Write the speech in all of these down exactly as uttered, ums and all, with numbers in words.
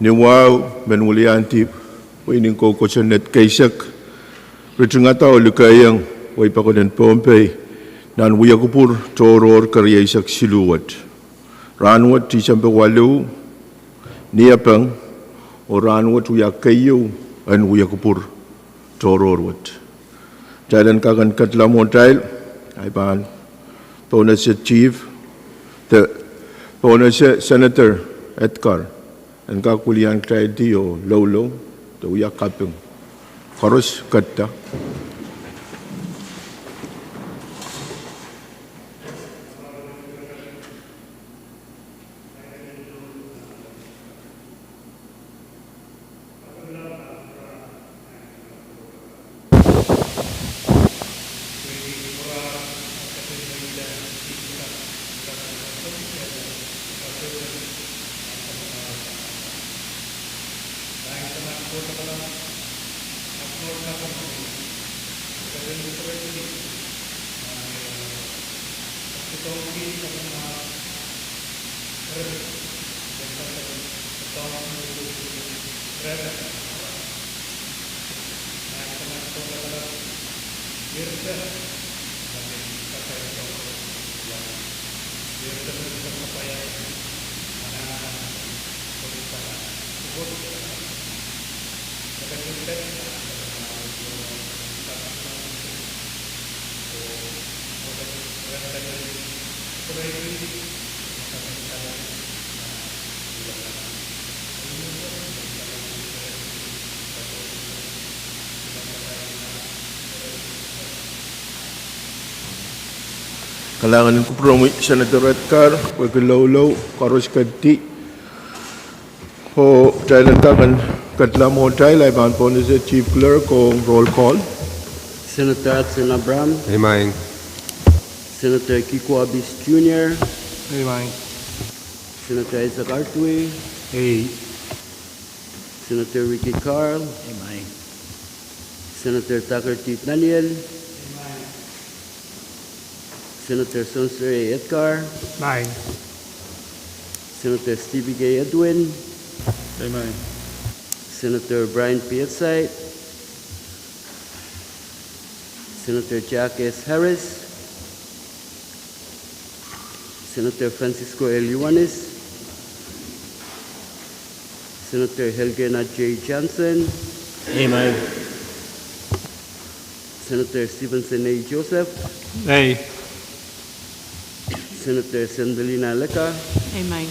Ni wahu, men wiliandi wehin Kou kosonned keisek, ritingada oh likehiong wehi pokon en Pohnpei nan wiekupwur tohrohr kerieisek siluh wet. Rahnwet Tisempe waluh, Niepeng, oh rahnwet wia keieu en wiekupwur tohrohr wet. Kitail en kak en ketla mwohtail, ahi pahn pohnese Chief, de pohnese Senator Edgar, en kak wilian kitail di oh loulou, de wia kaping. Koaros ketido. Kalahngan en kupwuromwi Senator Edgar, pwehki loulou, koaros ketido. Oh kitail en kak en ketla mwohtail, ahi pahn pohnese Chief Clerk oh roll call. Senator Hudson Abraham. Aye maing. Senator Kiko Abis Junior. Aye maing. Senator Isaac Artui. Aye. Senator Ricky Carl. Aye maing. Senator Thakur T. Daniel. Senator Sonsri Edgar. Aye. Senator Stevie K. Edwin. Aye maing. Senator Brian P. Whiteside. Senator Jack S. Harris. Senator Francisco L. Ioanis. Senator Elkena J. Johnson. Aye maing. Senator Stevenson A. Joseph. Aye. Senator Sendilina Leka. Aye maing.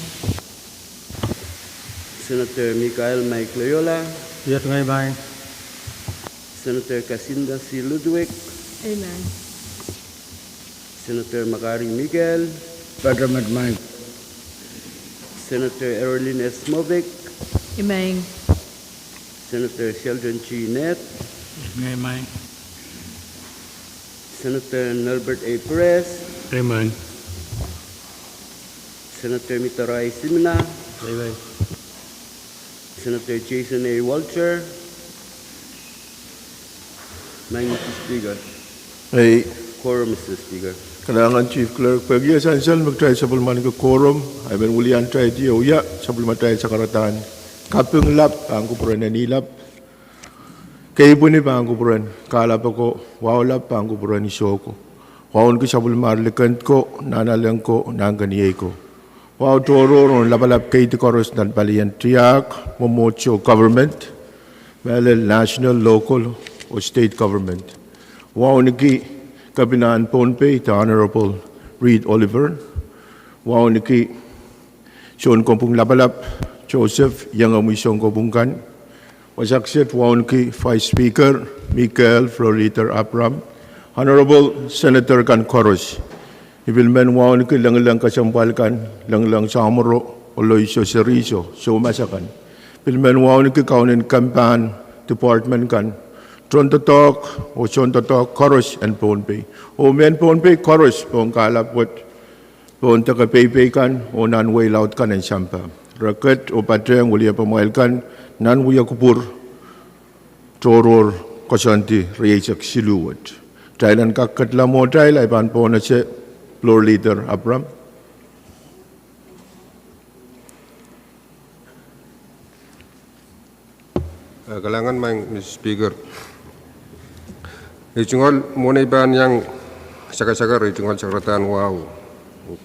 Senator Michael Mike Loyola. Aye maing. Senator Kasinda C. Ludwig. Aye maing. Senator Makari Miguel. Aye maing. Senator Erolin S. Movic. Aye maing. Senator Sheldon G. Nett. Aye maing. Senator Nelbert A. Perez. Aye maing. Senator Mitaroa Simina. Aye maing. Senator Jason A. Walter. Maing, Mister Speaker. Aye. Quorum, Mister Speaker. Kalahngan Chief Clerk, pwehki e sansal me kitail sapwellimaniki quorum, I men wiliandi oh wia sapwellimatail sakaradahn. Kaping lap pahn kupwuren Eni Lap. Keipweni pahn kupwuren Kahlap oko. Wahu lap pahn kupwuren Iso oko. Wauneki sapwellimar likend ko, nanalek ko, nahnken iei ko. Wahu tohrohr oh lapalap keidi koaros nan palien tiahk, mwomwohdiso, government, mehlel national, local oh state government. Wauneki Kepinahn Pohnpei, the Honorable Reed Oliver. Wauneki Sounkohpwung Lapalap Joseph, iengomwi sounkohpwung kan. Wasa kiset wauneki Vice Speaker Michael Florleter Abraham, Honorable Senator kan koaros. I pil men wauneki lengileng kesempwal kan, lengileng samworo, oloiso, seriso, soumas akan. Pil men wauneki kaunen kempahn department kan, tohndoadoahk oh soundoadoahk koaros en Pohnpei, oh mehn Pohnpei koaros pohn kahlap wet, pohn deke peipei kan oh nan wehi laud kan en sampah. Re ket oh patehng wiliepamwail kan nan wiekupwur tohrohr koasoandi rieisek siluh wet. Kitail en kak ketla mwohtail, I pahn pohnese Floor Leader Abraham. Kalahngan, Maing Mister Speaker. Ei tungoal mwohn ei pahn iang sakasakar, ei tungoal sakaradahn wahu.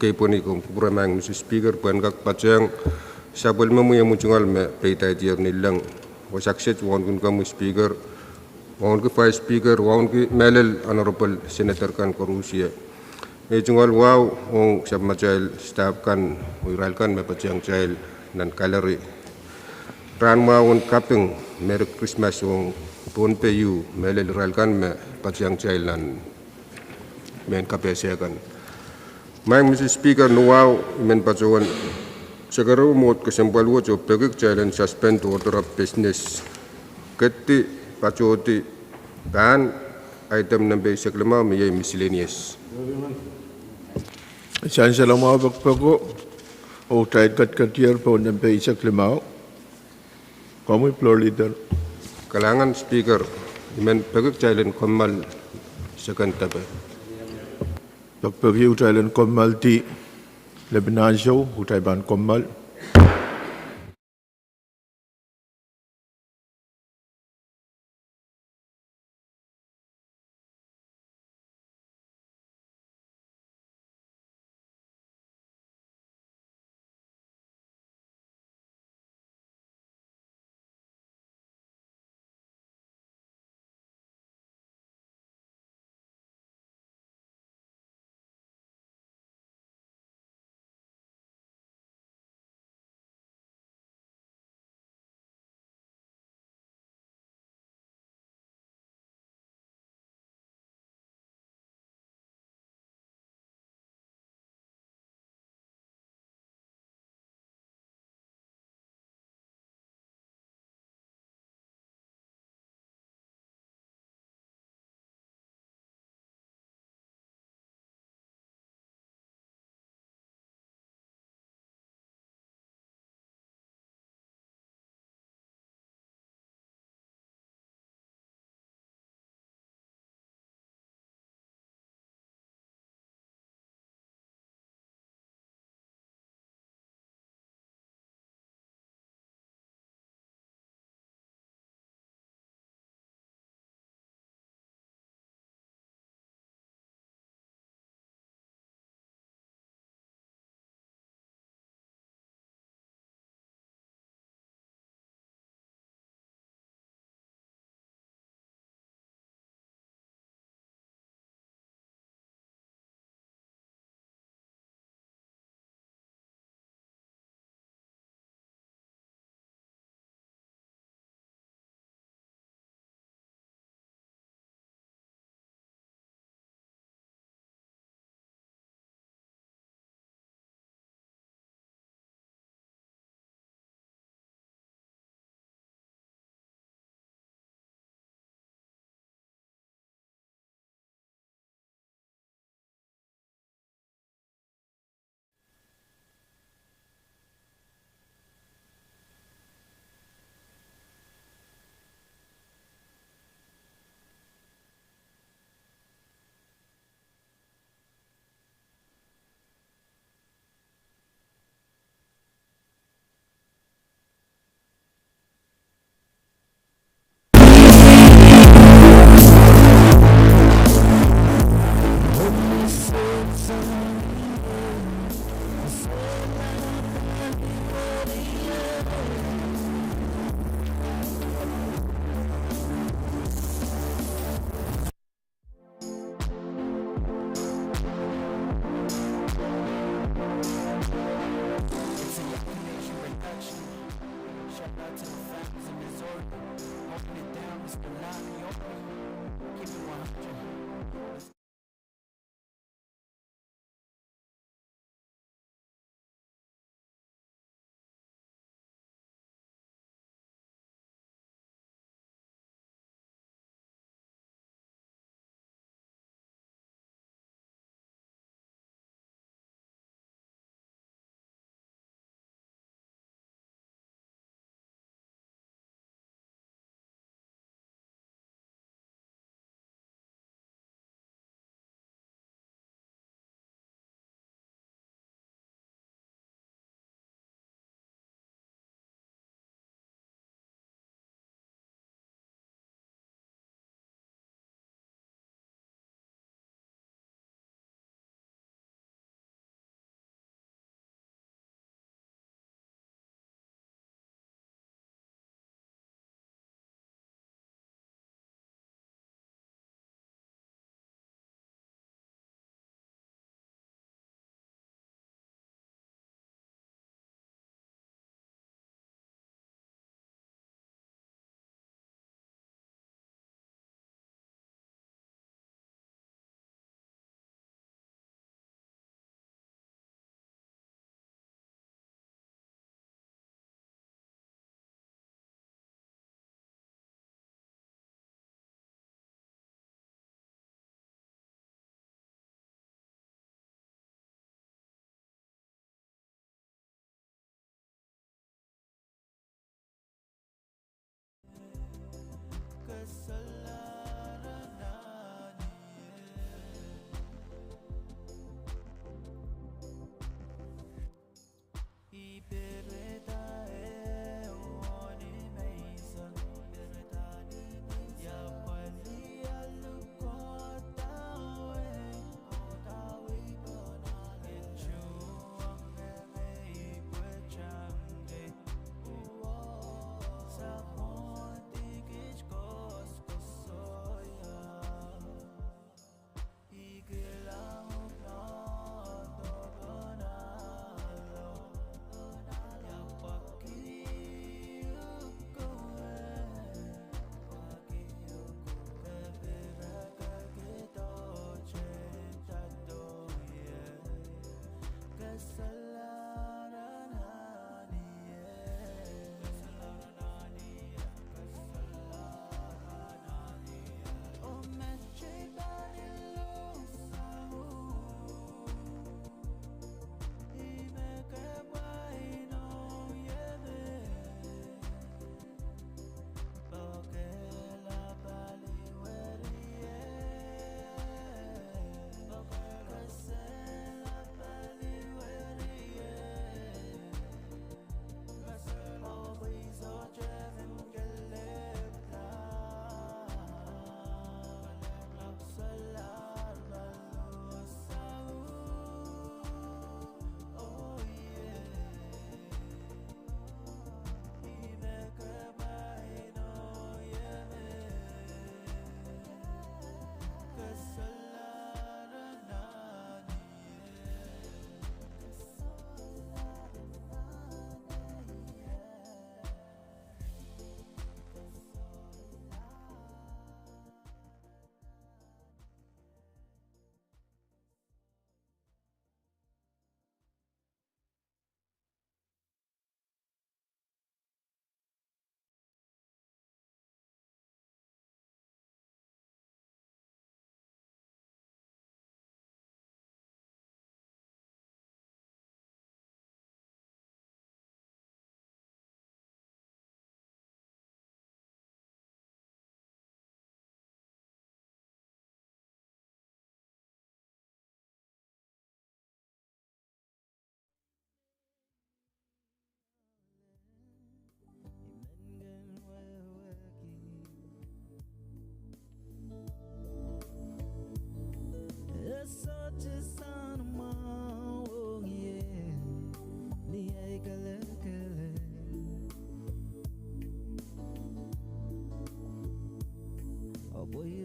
Kei pwehn ih komw kupwure, Maing Mister Speaker, pwehn kak patehng sapwellimomwi omwi tungoal me peidaidier ni leng. Wasa kiset wauneki komwi Speaker, wauneki Vice Speaker, wauneki mehlel Honorable Senator kan koaros. Ei tungoal wahu ong sapwmatail staff kan, oh irail kan me patehng kitail nan gallery. Rahn mwahu en kaping, Merry Christmas ong Pohnpei, mehlel irail kan me patehng kitail nan mehn kapehse kan. Maing Mister Speaker, ni wahu I men patohwan sekerou mwohd kesempwal wet oh peki kitail en suspend order of business. Kedi patohdi pahn item nempe eisek limau me iei miscellaneous. Sansal mwahu pekipeko, oh kitail kedkedier pohn nempe eisek limau. Komwi Floor Leader. Kalahngan Speaker, I men peki kitail en kommoal second depe. Pekipeki kitail en kommoaldi lepin ansou, kitail pahn kommoal.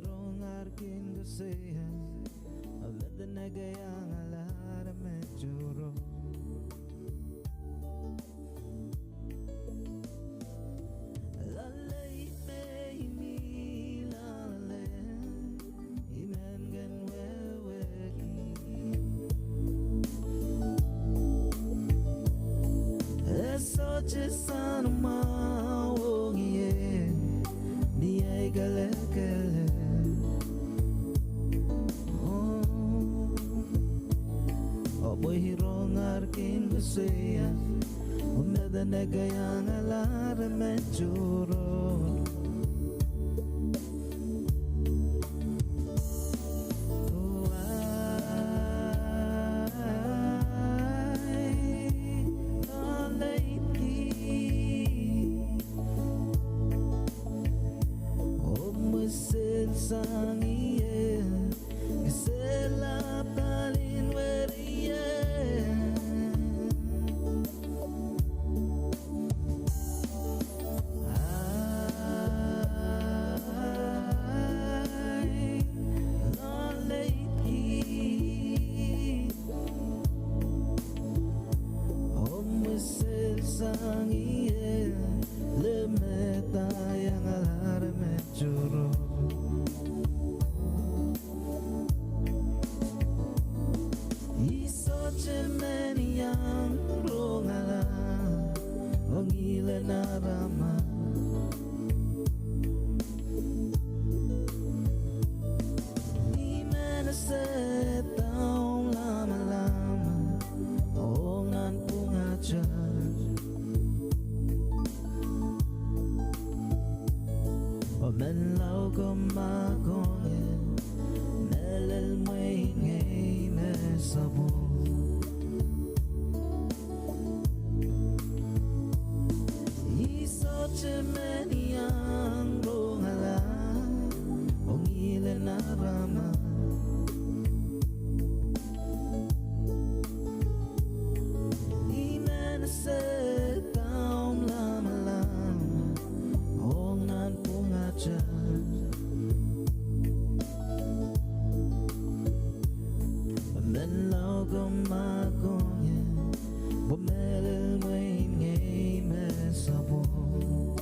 Rong ar kin koasoia, oh me dene keiang alarme tohrohr. Loalei me I mih loale, I men kin wehwehki. E sohte sang mwahu ong ie ni ei kelehkele. Oh, oh pwe I rong ar kin koasoia, oh me dene keiang alarme tohrohr. Oh, ahi, loaleiki. Oh mweselsang ie, kesehla palien werien. Ahi, loaleiki. Oh mweselsang ie, leme daiang alarme tohrohr. I sohte men iang rongala, oh ngilen arama. I men ese daum lamalam ong nanpwungatail. Oh menlau ko mahkohngie, mehlel mwein ngehi me sapwung. I sohte men iang rongala, oh ngilen arama. I men ese daum lamalam ong nanpwungatail. Menlau ko mahkohngie, pwe mehlel mwein ngehi me sapwung.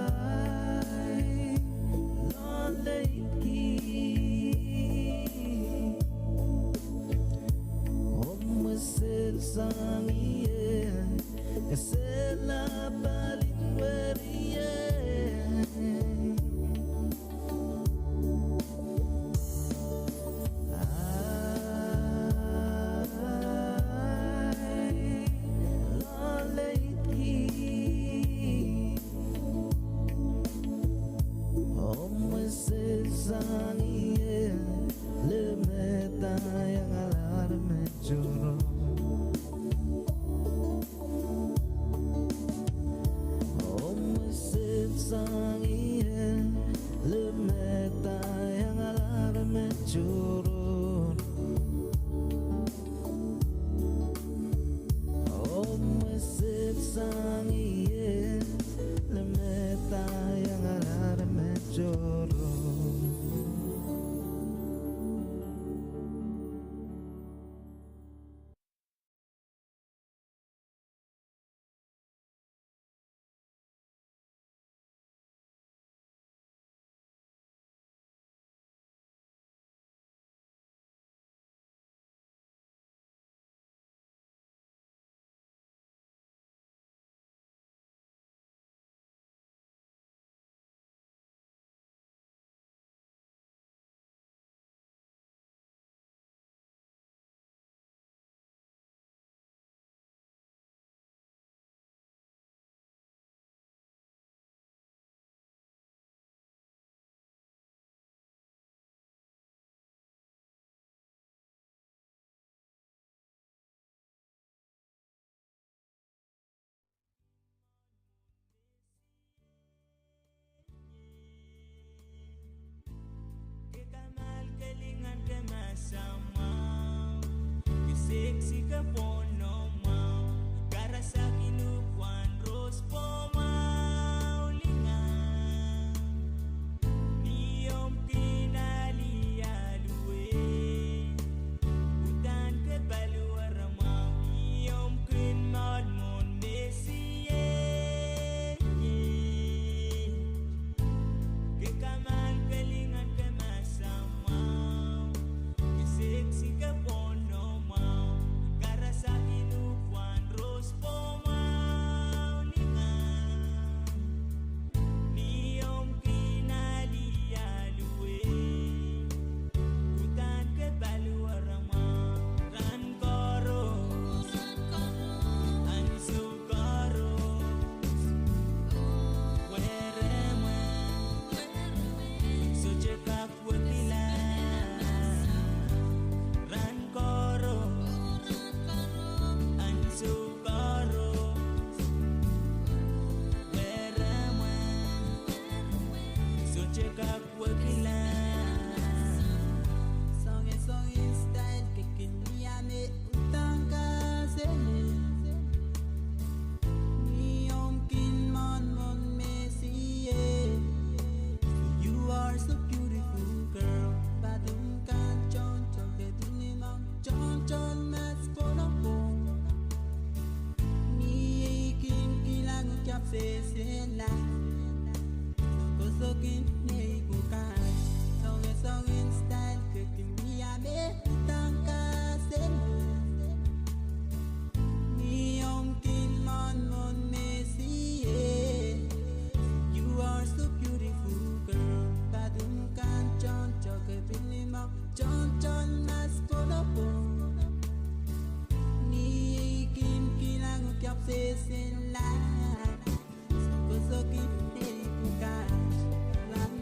Ahi, loaleiki. Oh mweselsang ie, kesehla palien werien. Ahi, loaleiki. Oh mweselsang ie, leme daiang alarme tohrohr. Oh mweselsang ie, leme daiang alarme tohrohr. Oh mweselsang ie, leme daiang alarme tohrohr. sehse la. Koasoakoasoakin nei pwukat. Soangen soangen style ketin wia me udahn kasehse. Ni omw kin mwohn mwohn me sie. You are so beautiful, girl. Padum kan tohn tohke pil limpoak, tohn tohn mas kolokol. Ni kin kilang uhk ahpw sehse la. Koasoakoasoakin nei pwukat. Ran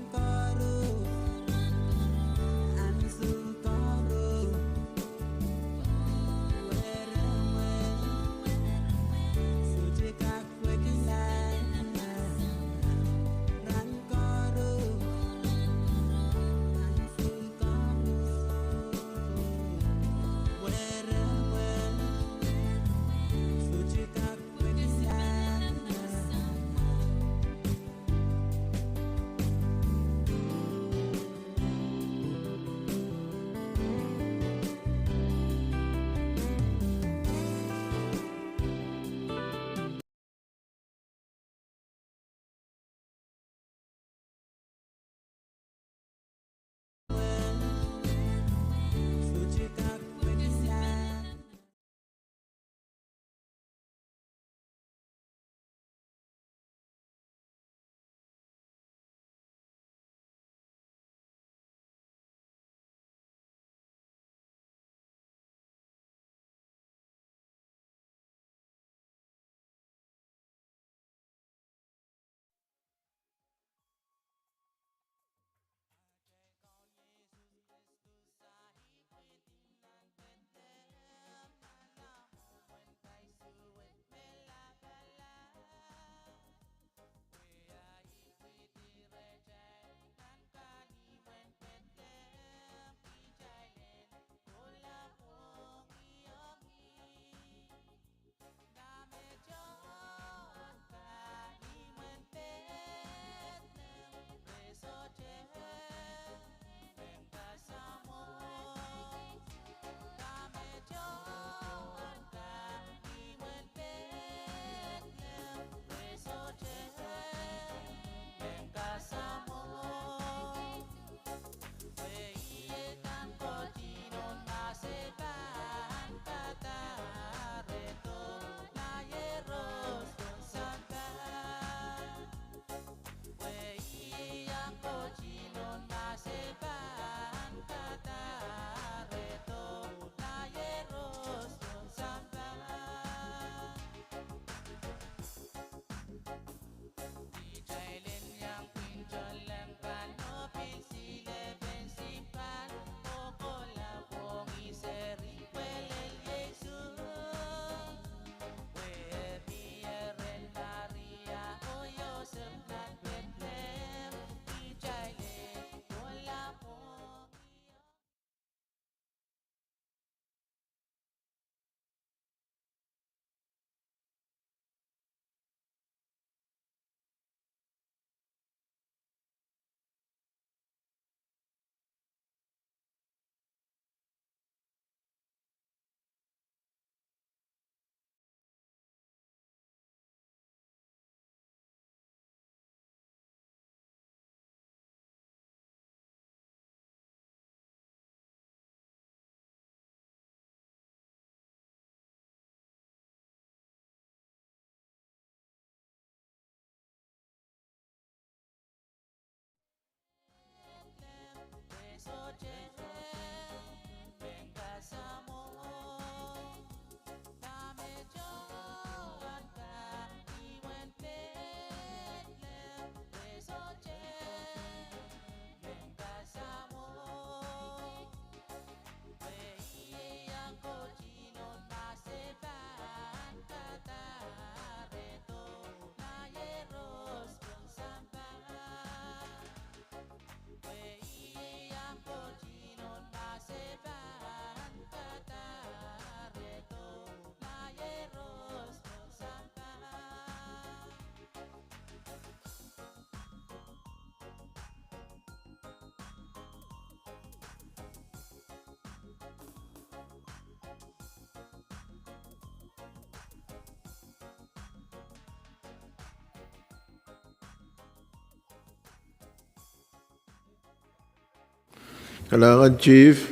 Kalahngan Chief,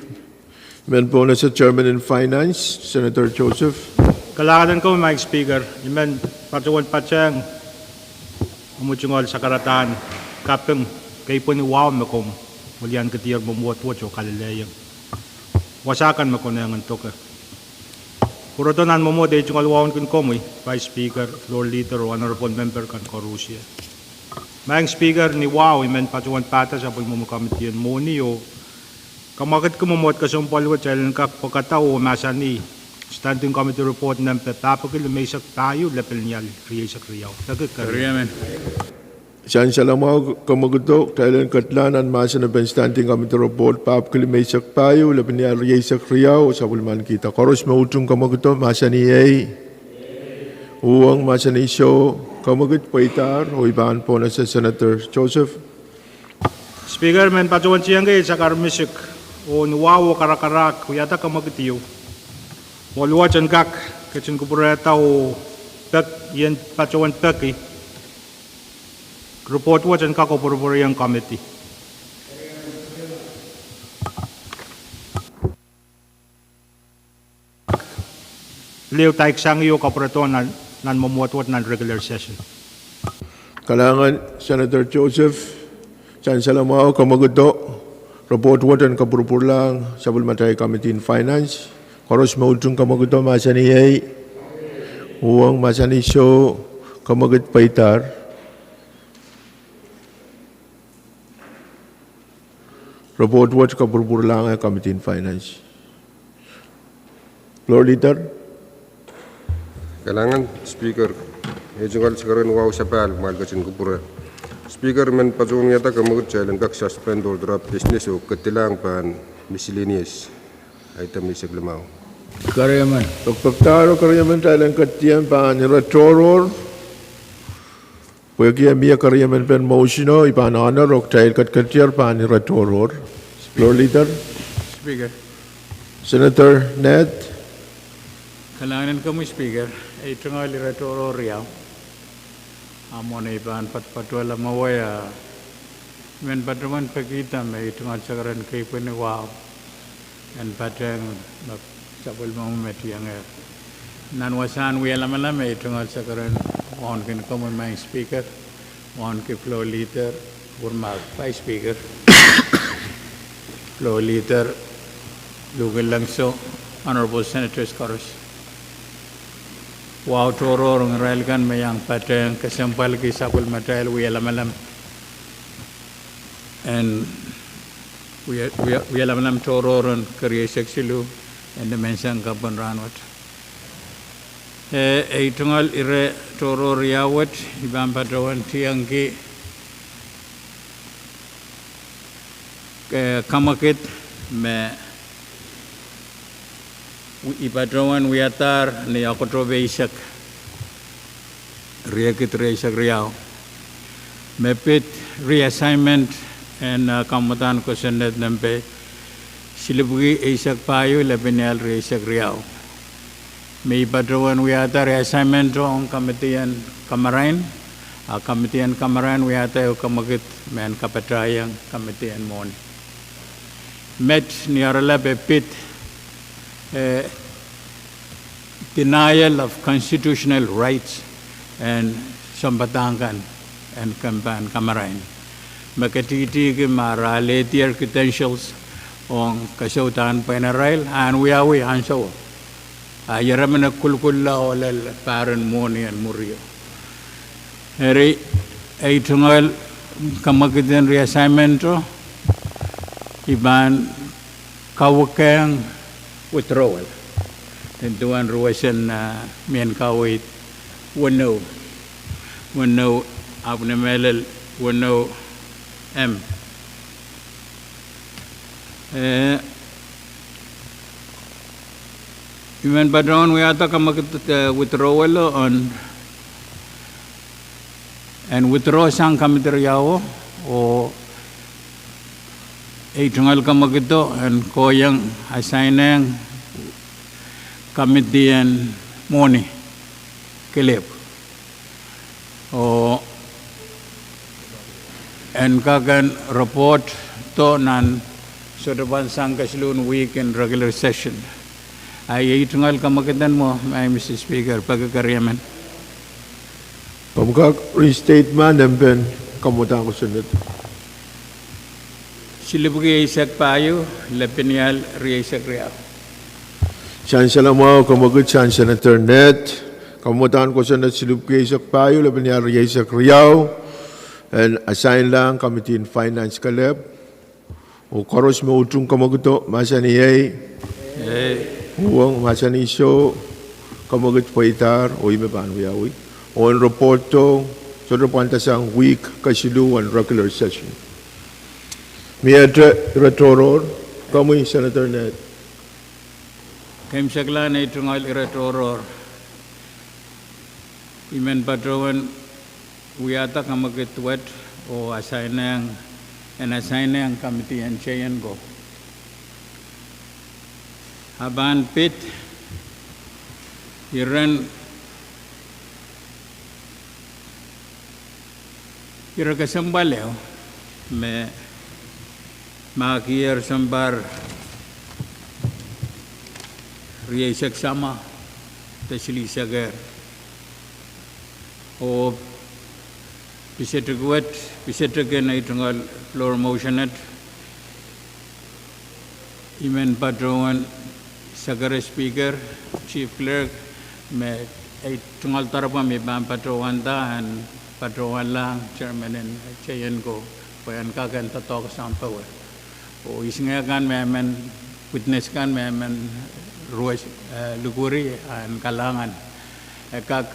I men pwonese Chairman en Finance, Senator Joseph. Kalahngan en komwi Madam Speaker, I men patohwan patehng omwi tungoal sakaradahn kaping, kei pwehn wahu me komw wilian kedier mwomwohd wet oh kalelehieng wasa kan me konehng en doke. Pwurodo nan mwomwohd ei tungoal wauneki komwi, Vice Speaker, Floor Leader oh Honorable Member kan koaros. Madam Speaker, ni wahu I men patohwan pahda sapwellimomwi Committee en Mwohni oh kamwakidki mwomwohd kesempwal wet kitail en kak pwekada oh mahsanih Standing Committee Report nempe pahpwiki limeisek pahieu, lepel ni ahl rieisek riau. Peki. Sansal mwahu, kamwakid, kitail en ketla nan mahsen en Standing Committee Report pahpwiki limeisek pahieu, lepel ni ahl rieisek riau, oh sapwellimanikihda. Koaros me utung kamwakid, mahsanih ei. Uhwong, mahsanih soh. Kamwakid pweidahr oh I pahn pwonese Senator Joseph. Speaker, I men patohwan tiengki ei sakar misik oh ni wahu oh karakarahk wiahda kamwakid ieu. Mwohn wet en kak ketin kupwurehda oh pek, I en patohwan peki report wet en kak pwurpwuriong committee. Leo daiksang io kapwuredo nan, nan mwomwohd wet nan regular session. Kalahngan Senator Joseph, sansal mwahu, kamwakid, report wet en kapwurpwurlahng sapwellimatail Committee en Finance. Koaros me utung kamwakid mahsanih ei. Uhwong, mahsanih soh. Kamwakid pweidahr. Report wet kapwurpwurlahng Committee en Finance. Floor Leader. Kalahngan Speaker, ei tungoal sakaren wahu sapahl mwahl ketin kupwure. Speaker, I men patohwan wiahda kamwakid kitail en kak suspend order of business oh kedilahng pahn miscellaneous item eisek limau. Keriemen. Pekpekdahr oh keriemen kitail en ketier pahn ire tohrohr. Pwehki mie keriemen pen motion o, I pahn honor oh kitail ketketier pahn ire tohrohr. Floor Leader. Speaker. Senator Ned. Kalahngan en komwi Speaker, ei tungoal ire tohrohr riau. A mwohn ei pahn patpatohla mwowe a I men patohwan pekihda me ei tungoal sakaren kei pwehn wahu en patehng me sapwellimomwi me tiengehr. Nan wasahn wialamalam ei tungoal sakaren wauneki komwi Madam Speaker, wauneki Floor Leader, Vice Speaker, Floor Leader, Lukilangso, Honorable Senators koaros. Wahu tohrohr ong irail kan me iang patehng kesempwalki sapwellimatail wialamalam en wie, wie, wialamalam tohrohr en kerieisek siluh en dimension kapw en rahnwet. E, ei tungoal ire tohrohr riau wet, I pahn patohwan tiengki, e, kamwakid me I patohwan wiadahr ni October eisek, riekid rieisek riau, me pid reassignment en, e, kamwadahn kosonned nempe silipwiki eisek pahieu, lepin ial rieisek riau. Me I patohwan wiahda reassignment ong Committee en Kamarain, a Committee en Kamarain wiahda ehu kamwakid me en kapatahieng Committee en Mwohni. Met ni oaralap e pid, e, denial of constitutional rights en sounpadahk kan en kempahn kamarain me ketihtihki ma re alehdier credentials ong kesouhdahn pwehn arail ahn wiawi ansouo. A ieremen e kulkulla oh lel pahr en mwohni en mwurio. Eri ei tungoal kamwakid en reassignment o, I pahn kawekehng withdrawal en duwen ruwesen, e, mehn kaweid weneu, weneu, ahpw ni mehlel weneu M. E, I men patohwan wiahda kamwakid, e, withdrawal o en, en withdraw sang kamidi riau o, oh ei tungoal kamwakido en kohieng assigneng Committee en Mwohni kelehpw, oh en kak en report do nan Sohte pahn sang kesiluhn wihk en regular session. A iei tungoal kamwekid en mwo, Madam Speaker, peki keriemen. Komw kak restate ma nempen kamwadahn kosonned. Silipwiki eisek pahieu, lepin ial rieisek riau. Sansal mwahu, kamwekid sang Senator Ned, kamwadahn kosonned silipwiki eisek pahieu, lepin ial rieisek riau, en assign-lahng Committee en Finance kelehpw. Oh koaros me utung kamwekid o mahsanih ei. Ei. Uhwong mahsanih soh, kamwekid pweidahr, oh ih me pahn wiawi. Oh en report o, sohte pwandasang wihk kesiluhn regular session. Mie ire tohrohr, komwi Senator Ned. Keimwseklahn ei tungoal ire tohrohr. I men patohwan wiahda kamwekid wet oh assign-ehng, en assign-ehng committee en cheien ko. A pahn pid iren ire kesempwal ehu me mahkier sounpar rieisek samwa de silihsek ehr. Oh pisetik wet, pisetik en ei tungoal floor motion et, I men patohwan sakara Speaker, Chief Clerk, me ei tungoal doaropwe me I pahn patohwanda en patohwanlahng chairman en cheien ko pwe en kak en doadoahk soahng powe. Oh ihs ngehn kan me emen, witness kan me emen ruwes, eh, likwerih en kalahngan. E kak,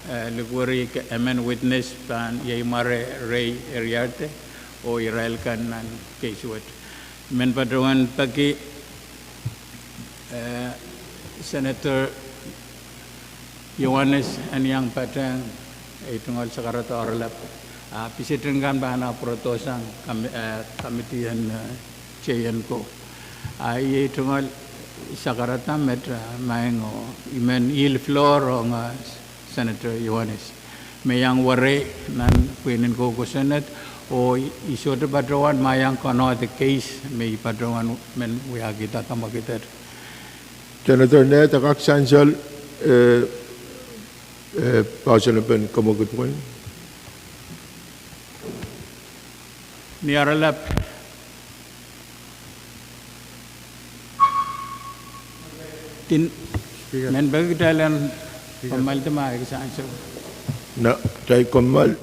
eh, likwerih ke emen witness pahn iei mware Ray Ariarte oh irail kan nan case wet. I men patohwan peki, eh, Senator Iohannes en iang patehng ei tungoal sakarada oaralap. A pisetin kan pahn ahpw pwurodohsang kam-, eh, committee en, eh, cheien ko. A iei tungoal sakarada met, eh, maing o I men yield floor ong, eh, Senator Iohannes me iang werei nan pwihnen kou kosonned, oh I sohte patohwan ma iang konohdi case me I patohwan men wiahkihda kamwekid et. Senator Ned, e kak sansal, eh, eh, poahsoan pen kamwekid wet. Ni oaralap, I men peki kitail en kommoaldi ma e kin sansal. Na, kitail kommoal.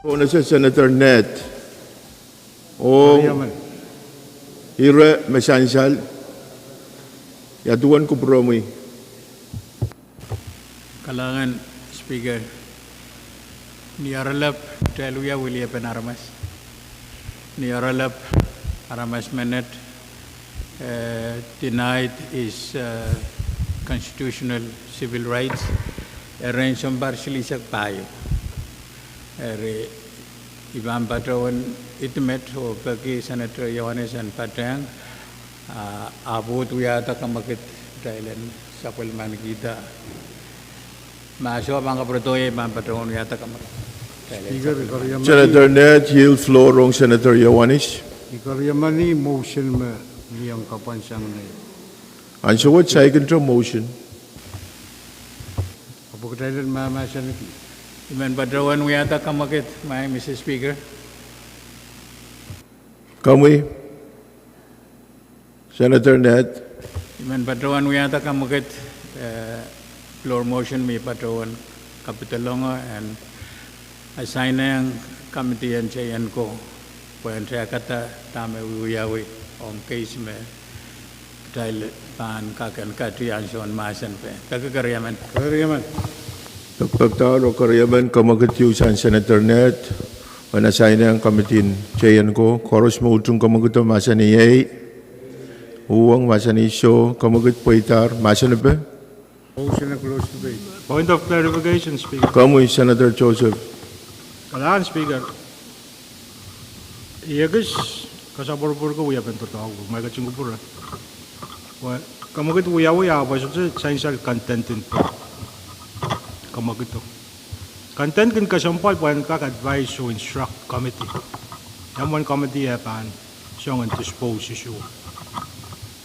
Pohnese Senator Ned. Oh, ire me sansal. Ia duwen kupwuromwi? Kalahngan Speaker, ni oaralap kitail wia weliepen aramas. Ni oaralap aramas menet, eh, denied his, eh, constitutional civil rights, eh, erein sounpar silihsek pahieu. Eri I pahn patohwan idimet oh peki Senator Iohannis en patehng, ah, ahpw wiahda kamwekid kitail en sapwellimanikihda. Ma soh pahn kapwuredohng ie, I pahn patohwan wiahda kamwekid. Senator Ned, yield floor rong Senator Iohannis. I keriemeni motion me mie kapwansang nei. Ansou wet saikinte motion. Ahpw kitail en mahmahsenki. I men patohwan wiahda kamwekid, Madam Speaker. Komwi, Senator Ned. I men patohwan wiahda kamwekid, eh, floor motion me I patohwan kapidelong en assign-ehng committee en J N ko pwehn tehkada dahme wiawi ong case me kitail pahn kak en kati ansoun mahsen peh. Peki keriemen. Pekpekdahr oh keriemen, kamwekid ieu sang Senator Ned en assign-ehng committee en J N ko. Koaros me utung kamwekido mahsanih iei. Uhwong mahsanih soh. Kamwekid pweidahr. Mahsen epe? Point of clarification, Speaker. Komwi, Senator Joseph. Kalahngan Speaker. I ekis kasaparopoarki wiepen doadoahk, ma I ketin kupwure. Pwe kamwekid wiawi ahpw e sohte sansal content en kamwekido. Content kin kesempwal pwe en kak advise oh instruct committee ia mwomwen committee e pahn song en dispose issue.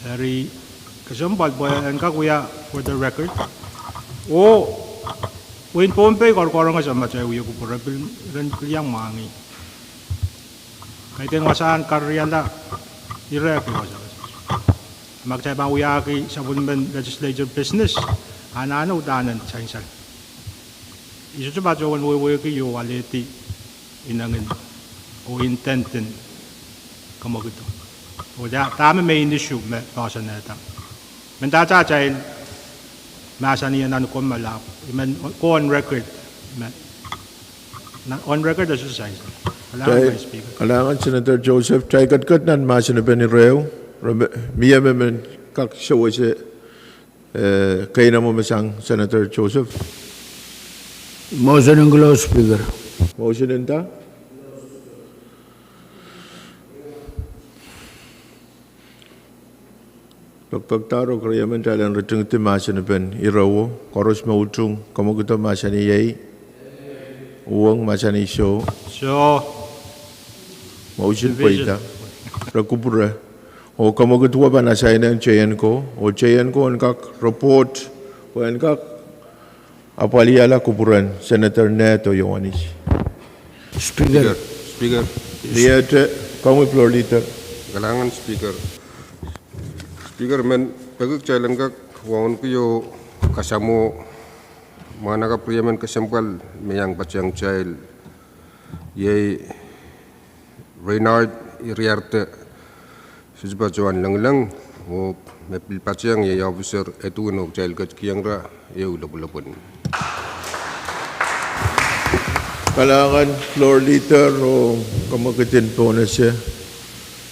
Eri kesempwal pwe en kak wia for the record. Oh wehin Pohnpei koarokoaronge samatail wie kupwure, pil, ren pil iang mwahngih. Kaidehn wasahn kariala ire pil wasaht. Ma kitail pahn wiahki sapwellimen legislature business, anahne uhdahn en sansal. I sohte patohwan wehwehki oh alehdi inengen oh intent en kamwekido. Oh da, dahme main issue me poahsoanehda. Mendahte atail mahsanih nan kommoal ahpw I men go on record me on record as a sign. Kalahngan, Madam Speaker. Kalahngan Senator Joseph, kitail ketiket nan mahsen epen ire, re me, mie me men kak sewese, eh, keinemwe me sang Senator Joseph? Motion en close, Speaker. Motion en da? Pekpekdahr oh keriemen, kitail en ritingdi mahsen epen irewo. Koaros me utung kamwekido mahsanih iei. Uhwong mahsanih soh. Soh. Motion pweida. Re kupwure. Oh kamwekid wet pahn assign-ehng J N ko. Oh J N ko en kak report pwe en kak apwalihala kupwuren Senator Ned oh Iohannis. Speaker. Speaker. Liete, komwi floor leader. Kalahngan Speaker. Speaker, I men peki kitail en kak wauneki oh kasamwo mwahnakapw riemen kesempwal me iang patehng kitail. Iei Reinhard Iriarte, sohte patohwan lengileng, oh me pil patehng iei officer Edwin, oh kitail ketikihong ira ehu lopwulopwun. Kalahngan floor leader oh kamwekid en Pohnese,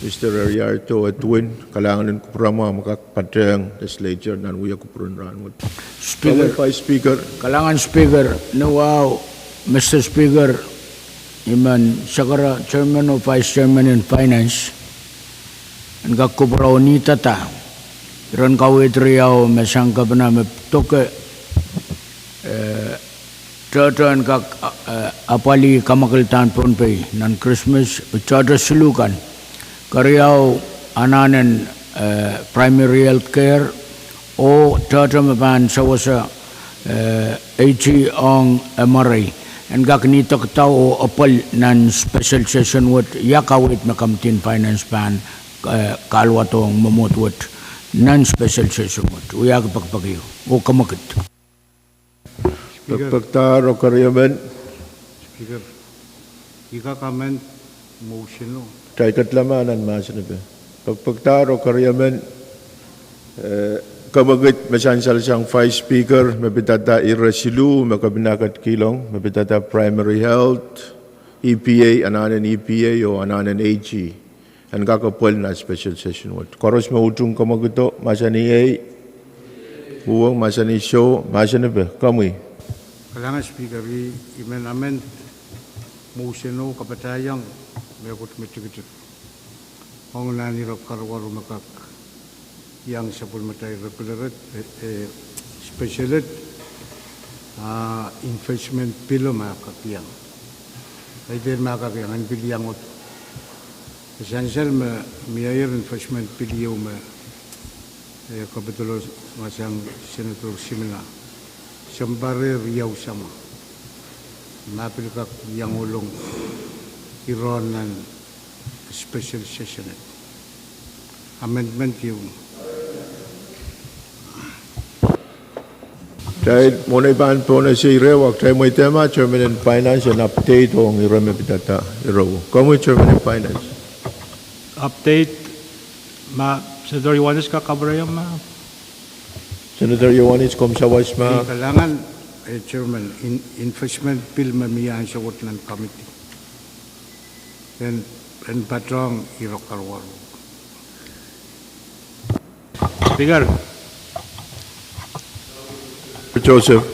Mister Iriarte oh Edwin, kalahngan en kupwuramwa me kak patehng legislature nan wia kupwuren rahnwet. Speaker. Vice Speaker. Kalahngan Speaker, ni wahu, Mister Speaker, I men sakara Chairman oh Vice Chairman en Finance en kak kupwuromwihda iren kaweid riau me sang kepina me doke, eh, tohtohn kak, eh, apwalih kamwakelda en Pohnpei nan Krismas, tohtohn siluh kan. Keriau, anahn en, eh, primary health care, oh tohtohn me pahn sewese, eh, H E ong, eh, Murray. En kak nidekda oh apwal nan special session wet, ia kaweid me Committee on Finance pahn, eh, kaluwalahng mwomwohd wet nan special session wet. Wiahki pekipek ieu, oh kamwekid. Pekpekdahr oh keriemen. Speaker. I kak amend motion o. Kitail ketlama nan mahsen epe. Pekpekdahr oh keriemen, eh, kemwekid me sansal sang Vice Speaker, me pidada ire siluh, me kepina ketikihong, me pidada primary health, E P A, anahnen E P A oh anahnen A G. En kak apwal nan special session wet. Koaros me utung kemwekido, mahsanih ei. Uhwong, mahsanih soh, mahsen epe, komwi. Kalahngan Speaker, I, I men amend motion o kapatahiong mehkot me tikitik. Ong nan ire karukaru me kak iang sapwellimatail regular ed, eh, eh, special ed, ah, investment bill o me kak iang. Kaidehn me kak iang, en pil iang wet. E sansal me mieier investment bill ieu me, eh, kapitolo ngasang Senator Simina. Sounpar riau sama. Ma pil kak iang ohlong iren nan special session ed. Amendment ieu. Kitail mwohn ei pahn pohnese ire, ahpw kitail mweidehma Chairman en Finance en update ong ire me pidada ire. Komwi Chairman en Finance. Update, ma Senator Iohannis kak kapwurehiong ma. Senator Iohannis, komw sawas ma. Kalahngan, eh, Chairman, in, investment bill me mie ansou wet nan committee. En, en patohng ire karukaru. Speaker. Joseph,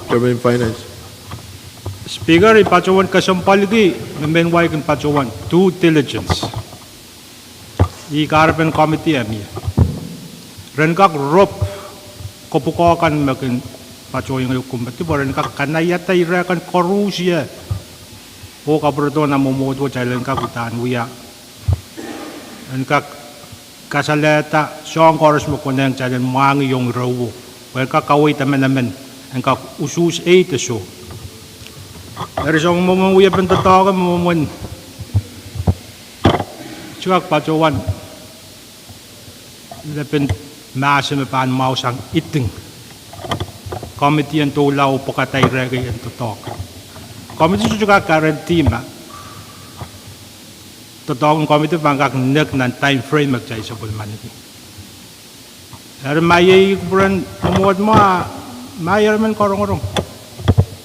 Chairman Finance. Speaker, I patohwan kesempwaliki me mehn wai kin patohwan due diligence. Ih kahrepen committee e mie. Ren kak rop kopwukoa kan me kin patohwan iang komiti, pwe ren kak kanaiada ire kan koaros ie. Oh kapwuredo nan mwomwohdiso kitail en kak uhdahn wia. En kak kasalehda soahng koaros me konehng kitail en mwahngih iong ire o. Pwe en kak kaweid emenemen, en kak usuhs aid e soh. Eri soangen mwomwen wiepen doadoahk me mwomwen. Sohte kak patohwan. Lepin mahsen me pahn mwahu sang iting. Committee en doula oh pwekada ire kei en doadoahk. Committee sohte kak guarantee ma. Doadoahk en committee pahn kak nek nan time frame me kitail sapwellimaniki. Eri ma iei kupwuren mwomwohd mwahu, ma iei emen karongorong.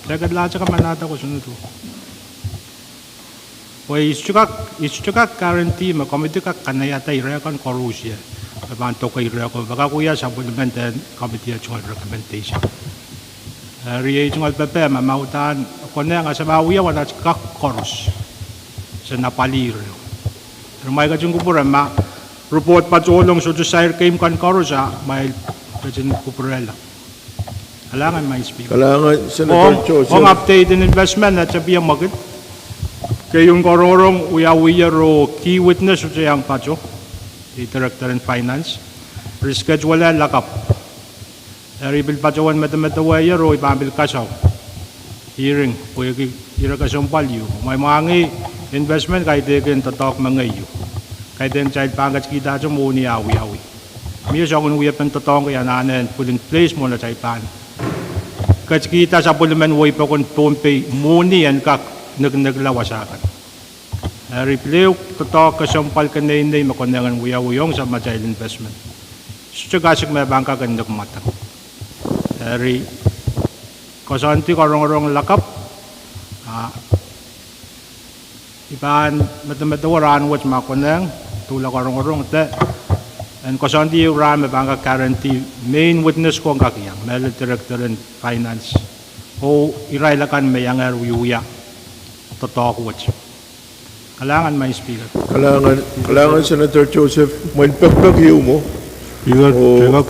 Kitail kedlahte kamanahda kosonned o. Pwe I sohte kak, I sohte kak guarantee me committee kak kanaiada ire kan koaros ie. Me pahn doke ire ko, me kak wia sapwellimen dehn committee e tungoal recommendation. Eri iei tungoal pepehm ma, ma uhdahn konehng a se ma wia wadahn kak koaros. Se napwalih ire. Eri ma I ketin kupwure ma, report patohwan sohte sair keimw kan koaros a, ma I ketin kupwurehla. Kalahngan, Madam Speaker. Kalahngan, Senator Joseph. Ong update en investment, a tapio mwekid. Keieun karongorong wiawi ro key witness sohte iang patoh. Iei Director en Finance. Reschedule lakapw. Eri pil patohwan medemedewe ro I pahn pil kasau. Hearing, pwehki ire kesempwal ieu. Ma I mwahngih investment kaidehkin doadoahk me ngei ieu. Kaidehn kitail pahn ketikihda te mwohni a wiawi. Mie soangen wiepen doadoahk iang anahne en put in place mwohn atail pahn ketikihda sapwellimen wehi pokon Pohnpei mwohni en kak nekinekla wasa kan. Eri pil ehu doadoahk kesempwal keneinei me konehng en wiawi ong samatail investment. Sohte kasik me pahn kak en nek mwadang. Eri koasoandi karongorong lakapw, a, I pahn medemedewe rahnwet ma konehng, doula karongorong de, en koasoandi ehu rahn me pahn kak guarantee main witness ko en kak iang, me lel Director en Finance. Oh irail akan me iangehr wiewia doadoahk wet. Kalahngan, Madam Speaker. Kalahngan, kalahngan Senator Joseph, mwein pekpek ieu mwo. Speaker, oh,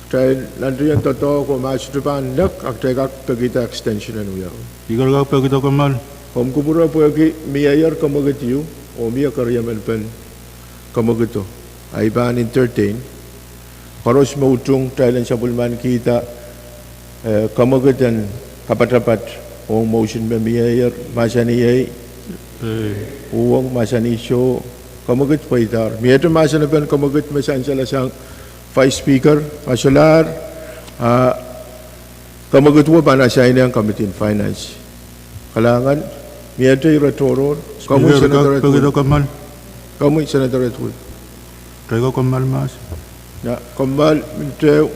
kitail nantiong doadoahk ko ma sohte pahn nek, a kitail kak pekihda extension en wiawi. Speaker, kak pekihda komwi. Komw kupwure pwehki mieier kemwekid ieu, oh mie keriemen pen kemwekido. A I pahn entertain. Koaros me utung kitail en sapwellimanikihda, eh, kemwekid en kapatapat ong motion me mieier, mahsanih ei. Uhwong, mahsanih soh, kemwekid pweidahr. Miehte mahsen epen kemwekid me sansal sang Vice Speaker, ma solahr, a, kemwekid wo pahn assign iang Committee en Finance. Kalahngan, Miehte ire tohrohr. Komwi Speaker, Senator Edwin. Komwi Senator Edwin. Taiko komwi Madam Speaker. Ia, komwi Madam Speaker.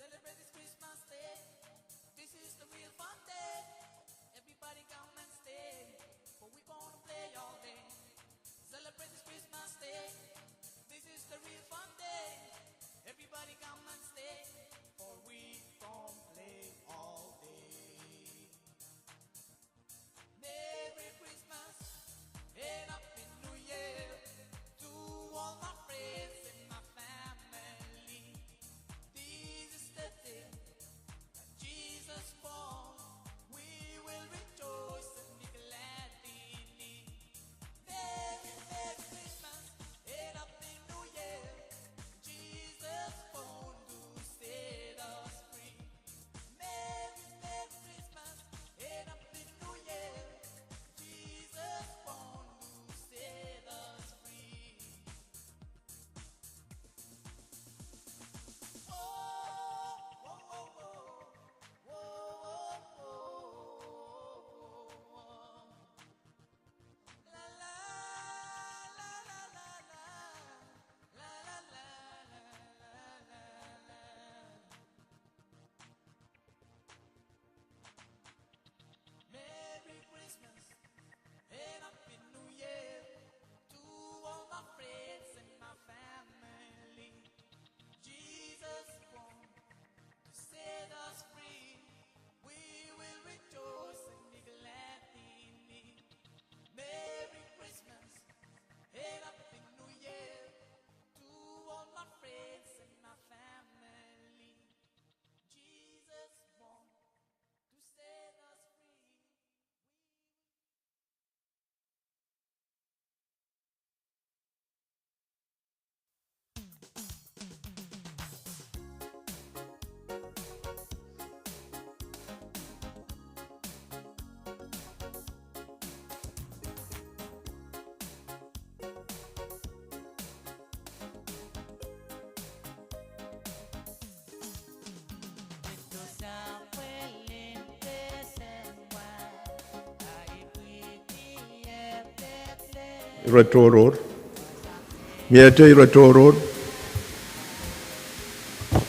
Celebrate this Christmas day. This is the real fun day. Everybody come and stay, for we gonna play all day. Celebrate this Christmas day. This is the real fun day. Everybody come and stay, for we gonna play all day. Merry Christmas and Happy New Year to all my friends and my family. This is the day that Jesus born. We will rejoice and be glad in it. Merry, Merry Christmas and Happy New Year. Jesus born to set us free. Merry, Merry Christmas and Happy New Year. Jesus born to set us free. Oh, oh, oh, oh. Oh, oh, oh, oh, oh. Merry Christmas and Happy New Year to all my friends and my family. Jesus born to set us free. We will rejoice and be glad in it. Merry Christmas and Happy New Year to all my friends and my family. Jesus born to set us free. Ire tohrohr. Miehte ire tohrohr.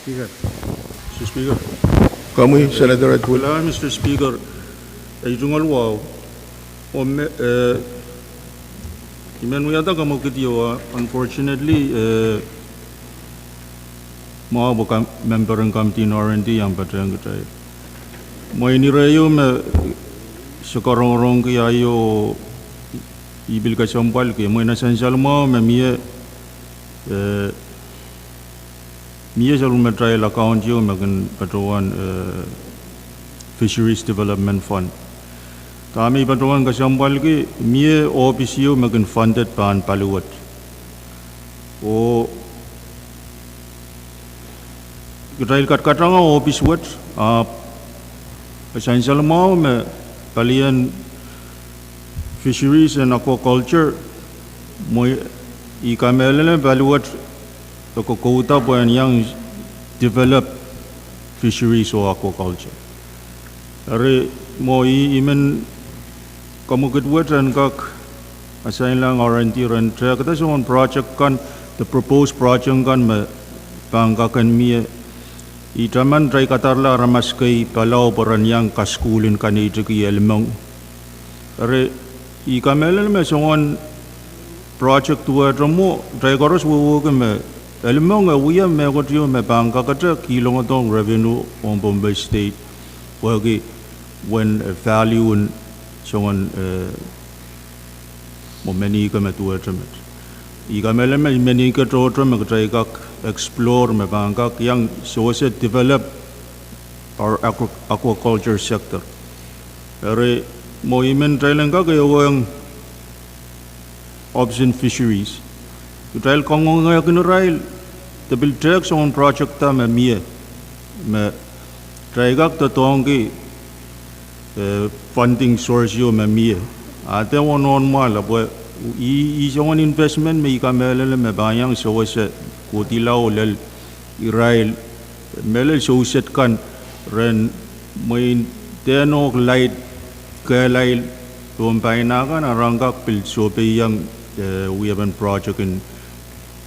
Speaker. Mister Speaker. Komwi Senator Edwin. Well, Mister Speaker, ei tungoal wahu. Oh me, eh, I men wiahda kamwekid iowa, unfortunately, eh, mwahu pwe kam-, member en committee en R and D iang patehng kitail. Mwein ire ieu me se karongorongki aio, I pil kesempwalki, mwein e sansal mwahu me mie, eh, mie saloun me kitail account ieu me kin patohwan, eh, Fisheries Development Fund. Dahme I patohwan kesempwalki, mie ohpis ieu me kin funded pahn paliwet. Oh kitail katkatangohng ohpis wet, ahpw e sansal mwahu me palien Fisheries and Aquaculture, mwein I kamehlele paliwet e kokouda pwe en iang develop fisheries oh aquaculture. Eri mwo I, I men kamwekid wet en kak assign-lahng R and D ren tehkada soangen project kan, the proposed project kan me pahn kak en mie. I taman kitail kadarala aramas kei Palau pwe ren iang kasukuhl en kaneitiki Elimong. Eri I kamehlele me soangen project duwehte mwo, kitail koaros wehwehki me Elimong e wia mehkot ieu me pahn kakete kihlongdohng revenue ong Pohnpei State, pwehki uwen, eh, value en soangen, eh, mwo menike me duwehte met. I kamehlele me menike tohto me kitail kak explore me pahn kak iang sewese develop our aqua-, aquaculture sector. Eri mwo I men kitail en kak ehuong option fisheries. Kitail kangoangehkin irail, de pil tehk soangen project da me mie, me kitail kak doadoahngki, eh, funding source ieu me mie. A de wonohn mwahla pwe ih, ih soangen investment me I kamehlele me pahn iang sewese kohdihlao lel irail, mehlel souset kan ren mwein dehn oh laid kehlail pohn paina kan a rahn kak pil sohpeiong, eh, wiepen project en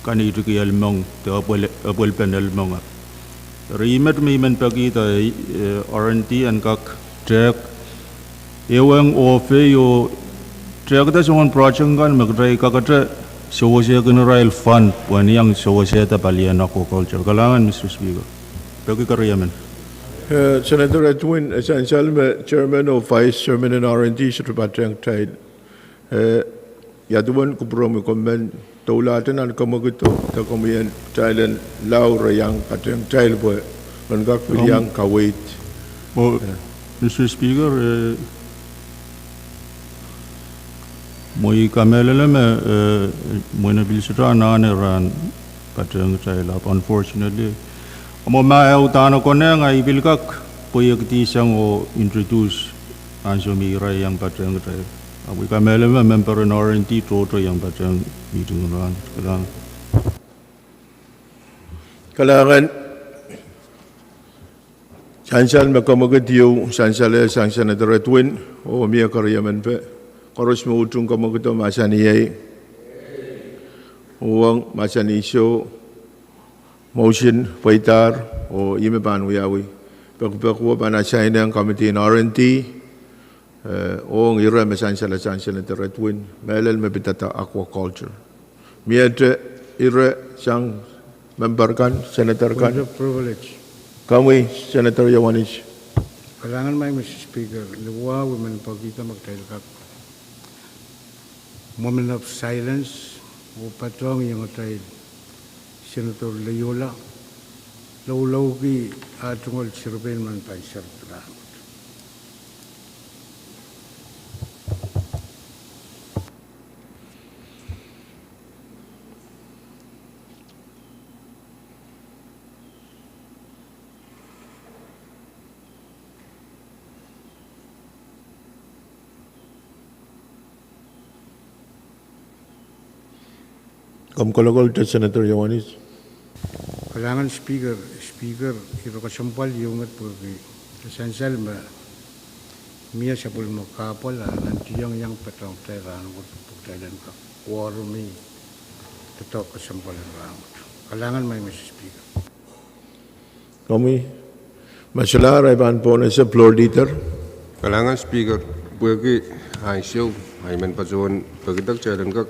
kaneitiki Elimong, de epwel-, epwelpen Elimong. Eri ih met me I men pekihda, eh, R and D en kak tehk ehuong oh fei oh tehkada soangen project kan me kitail kakete sewesehkin irail fund pwehn iang sewesehda palien aquaculture. Kalahngan, Mister Speaker. Peki keriemen. Eh, Senator Edwin, eh, sansal me chairman oh vice chairman en R and D sohte patehng kitail. Eh, ia duwen kupwuromwi, komw men doulahte nan kemwekido, de komwi en kitail en lao re iang patehng kitail pwe ren kak pil iang kaweid. Oh, Mister Speaker, eh, mwo I kamehlele me, eh, mwein e pil sohte anahne rahn patehng kitail ahpw unfortunately. Mwo ma e uhdahn konehng a I pil kak pweiekidisang oh introduce ansou me irail iang patehng kitail. Ahpw I kamehlele me member en R and D tohto iang patehng meeting en rahn. Kalahngan. Kalahngan. Sansal me kemwekid ieu, sansal sang Senator Edwin, oh mie keriemen pe. Koaros me utung kemwekido mahsanih iei. Uhwong mahsanih soh. Motion pweidahr, oh ih me pahn wiawi. Pekipek wo pahn assign ong committee en R and D, eh, ong ire me sansal sang Senator Edwin, mehlel me pidada aquaculture. Miehte ire sang member kan, senator kan. Point of privilege. Komwi, Senator Iohannis. Kalahngan maing Mister Speaker, liwau I men pekihda me kitail kak moment of silence, oh patohng iang atail Senator Leiola, loullouki ah tungoal sirpei men pahn sirpela. Komw kolokolte Senator Iohannis. Kalahngan Speaker, Speaker, ire kesempwal ieu met pwehki e sansal me mie sapwellime kahpwal a nantihong iang patohng kitail rahnwet pwe kitail en kak waremi doadoahk kesempwal en rahnwet. Kalahngan maing Mister Speaker. Komwi, ma solahr ahi pahn pohnese floor leader. Kalahngan Speaker, pwehki ansou, I men patohwan pekida kitail en kak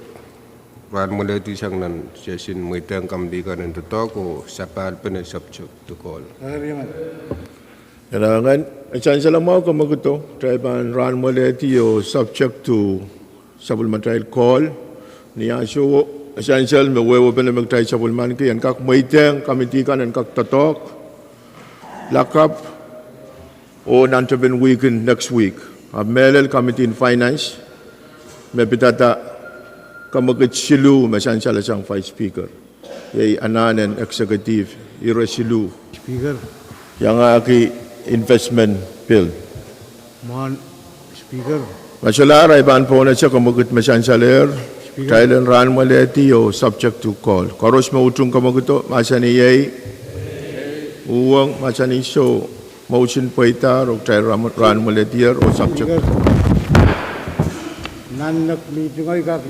rahnmwelehdi sang nan session, mweidehng committee kan en doadoahk oh sapahl pene subject to call. Kalahngan, e sansal mwahu kemwekido, kitail pahn rahnmwelehdi oh subject to sapwellimatail call. Ni ansouo, e sansal me wehwehpene me kitail sapwellimaniki en kak mweidehng committee kan en kak doadoahk, lakapw, oh nan tepin wihk en next week. Ahpw mehlel committee en finance, me pidada kemwekid siluh me sansal sang Vice Speaker. Iei anahn en executive, ire siluh. Speaker. Iangahki investment bill. Mwohn Speaker. Ma solahr ahi pahn pohnese kemwekid me sansalehr, Speaker, kitail en rahnmwelehdi oh subject to call. Koaros me utung kemwekido, mahsanih iei. Uhwong, mahsanih soh. Motion pweidahr oh kitail rahnmwel-, rahnmwelehdier oh subject. Speaker, nan next meeting ahi kak